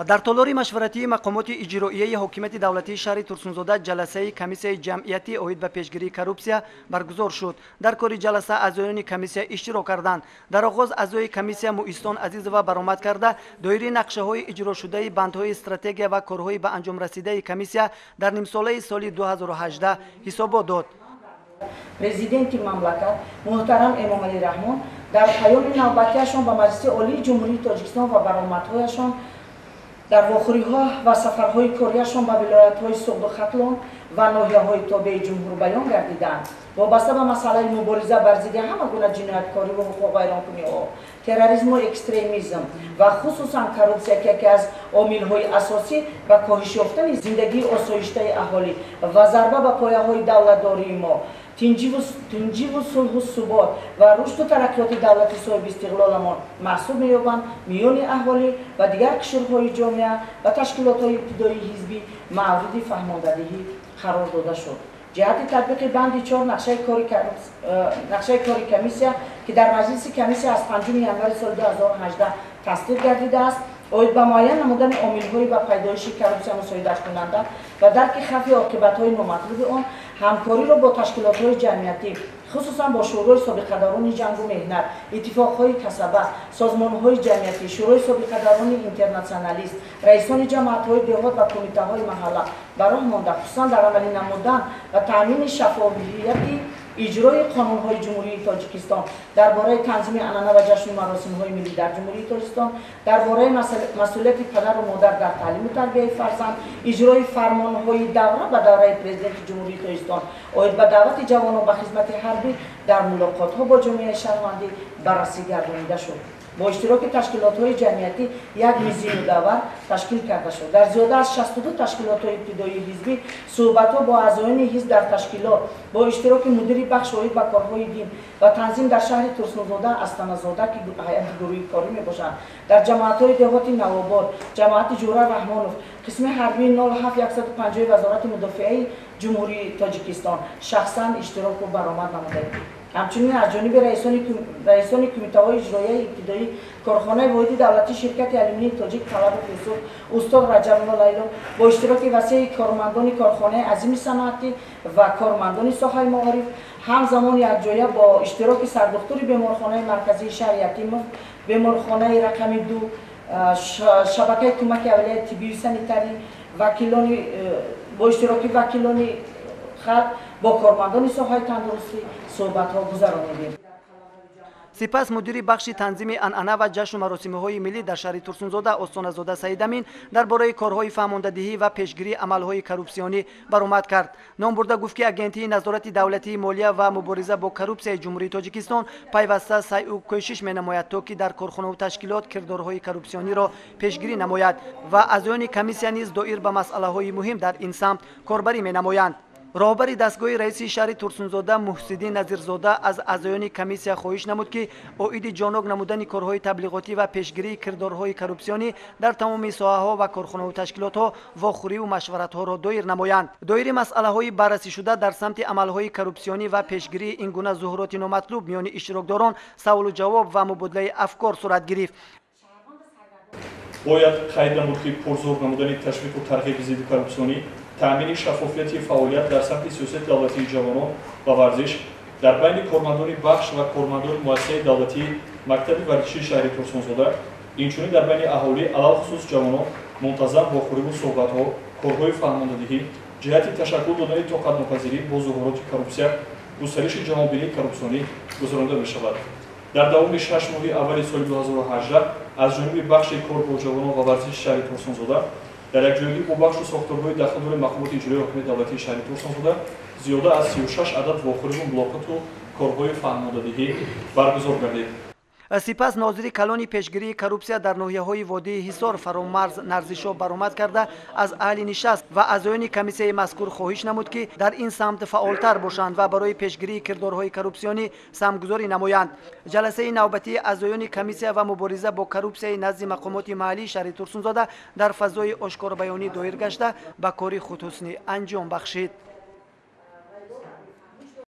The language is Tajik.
Дар толори машваратии мақомоти иҷроияи ҳокимияти давлатии шаҳри Турсунзода ҷаласаи комиссияи ҷамъиятӣ оид ба пешгирии коррупсия баргузор шуд. Дар кори ҷаласа аъзоёни комиссия иштирок карданд. Дар оғоз аъзои комиссия Муистон Азизова баромад карда, доираи нақшаҳои иҷрошудаи бандҳои стратегия ва корҳои ба анҷом расидаи комиссия дар нимсолаи соли 2018 ҳисобот дод. Президенти мамлакат муҳтарам Эмомалӣ Раҳмон дар паёми навбатиашон ба Маҷлиси Олии Ҷумҳурии Тоҷикистон ва баромадҳояшон дар вохӯриҳо ва сафарҳои кориашон ба вилоятҳои Суғду Хатлон ва ноҳияҳои тобеи ҷумҳур баён гардиданд. Вобаста ба масъалаи мубориза бар зидди ҳама гуна ҷинояткорӣ ва ҳуқуқвайронкуниҳо, терроризму экстремизм ва хусусан коррупсия, ки яке аз омилҳои асосӣ ба коҳиш ёфтани зиндагии осоиштаи аҳолӣ ва зарба ба пояҳои давлатдории мо, тинҷиву сулҳу субот ва рушду тараққиёти давлати соҳибистиқлоламон маҳсуб меёбанд, миёни аҳолӣ ва дигар қишрҳои ҷомеа ва ташкилотҳои ибтидоии ҳизбӣ мавриди фаҳмондадиҳӣ қарор дода шуд. Ҷиҳати татбиқи банди 4 нақшаи кори комиссия, ки дар маҷлиси комиссия аз 5 январи соли 2018 тасдиқ гардидааст, оид ба муайян намудани омилҳои ба пайдоиши коррупсия мусоидаткунанда ва дарки хавфи оқибатҳои номатлуби он, ҳамкориро бо ташкилотҳои ҷамъиятӣ, хусусан бо шӯрои собиқадорони ҷангу меҳнат, иттифоқҳои касаба, созмонҳои ҷамъиятӣ, шӯрои собиқадорони интернатсионалист, раисони ҷамоатҳои деҳот ва кумитаҳои маҳалла ба роҳ монда, хусусан дар амалӣ намудан ва таъмини шаффофияти иҷрои қонунҳои Ҷумҳурии Тоҷикистон дар бораи танзими анъана ва ҷашну маросимҳои миллӣ дар Ҷумҳурии Тоҷикистон, дар бораи масъулияти падару модар дар таълиму тарбияи фарзанд, иҷрои фармонҳои давра ба давраи Президенти Ҷумҳурии Тоҷикистон оид ба даъвати ҷавонон ба хизмати ҳарбӣ дар мулоқотҳо бо ҷомеаи шаҳрвандӣ баррасӣ гардонида шуд. Бо иштироки ташкилотҳои ҷамъиятӣ як мизи мудаввар ташкил карда шуд. Дар зиёда аз 62 ташкилотҳои ибтидоии ҳизбӣ суҳбатҳо бо аъзоёни ҳизб дар ташкилот бо иштироки мудири бахш оид ба корҳои дин ва танзим дар шаҳри Турсунзода Астаназода, ки ҳайати гурӯҳи корӣ мебошанд, дар ҷамоатҳои деҳоти Навобод, ҷамоати Ҷура Раҳмонов, қисми ҳарбии 07150 Вазорати мудофиаи Ҷумҳурии Тоҷикистон шахсан иштироку баромад намуданд. Ҳамчунин аз ҷониби раисони кумитаҳои иҷроияи ибтидоӣ корхонаи воҳиди давлатии ширкати алюминии тоҷик Талабов Юсуф, устод Раҷабова Лайло бо иштироки васеи кормандони корхонаи азими саноатӣ ва кормандони соҳаи маориф, ҳамзамон якҷоя бо иштироки сардухтури беморхонаи марказии шаҳри Ятимов, беморхонаи рақами 2, шабакаи кӯмаки аввалияи тиббию санитарӣ, бо иштироки вакилони халқ бо кормандони соҳаи тандурустӣ суҳбатҳо гузаронидем. Сипас мудири бахши танзими анъана ва ҷашну маросимҳои миллӣ дар шаҳри Турсунзода Остоназода Саидамин дар бораи корҳои фаҳмондадиҳӣ ва пешгирии амалҳои коррупсионӣ баромад кард. Номбурда гуфт, ки Агентии назорати давлатии молия ва мубориза бо коррупсияи Ҷумҳурии Тоҷикистон пайваста сайъу кӯшиш менамояд, то ки дар корхонаву ташкилот кирдорҳои коррупсиониро пешгирӣ намояд ва аъзоёни комиссия низ доир ба масъалаҳои муҳим дар ин самт корбарӣ менамоянд. Роҳбари дастгоҳи раиси шаҳри Турсунзода Муҳсиддин Назирзода аз аъзоёни комиссия хоҳиш намуд, ки оиди ҷонок намудани корҳои таблиғотӣ ва пешгирии кирдорҳои коррупсионӣ дар тамоми соҳаҳо ва корхонаву ташкилотҳо вохӯриву машваратҳоро доир намоянд. Доири масъалаҳои баррасӣшуда дар самти амалҳои коррупсионӣ ва пешгирии ин гуна зуҳуроти номатлуб миёни иштирокдорон саволу ҷавоб ва мубодилаи афкор сурат гирифт. Бояд қайд намуд, ки пурзур намудани ташвиқу тарғиби зидди коррупсионӣ, таъмини шаффофияти фаъолият дар самти сиёсати давлатии ҷавонон ва варзиш дар байни кормандони бахш ва кормандони муассисаи давлатии мактаби варзишии шаҳри Турсунзода, инчунин дар байни аҳолӣ, алалхусус ҷавонон, мунтазам вохӯриву суҳбатҳо, корҳои фаҳмондадиҳӣ ҷиҳати ташаккул додани тоқатнопазирӣ бо зуҳуроти коррупсия, густариши ҷаҳонбинии коррупсионӣ гузаронида мешавад. Дар давоми 6 моҳи аввали соли 2018 аз ҷониби бахши кор бо ҷавонон ва варзиши шаҳри Турсунзода дар якҷоягӣ бо бахшу сохторҳои дахлдори мақомоти иҷроии ҳокимияти давлатии шаҳри Турсунзода зиёда аз 36 адад вохӯриву мулоқоту корҳои фаҳмондадиҳӣ баргузор гардид. Сипас нозири калони пешгирии коррупсия дар ноҳияҳои водии Ҳисор Фаромарз Нарзишо баромад карда, аз аҳли нишаст ва аъзоёни комиссияи мазкур хоҳиш намуд, ки дар ин самт фаъолтар бошанд ва барои пешгирии кирдорҳои коррупсионӣ самтгузорӣ намоянд. Ҷаласаи навбатии аъзоёни комиссия ва мубориза бо коррупсияи назди мақомоти маҳаллии шаҳри Турсунзода дар фазои ошкорбаёнӣ доир гашта, ба кори худҳуснӣ анҷом бахшид.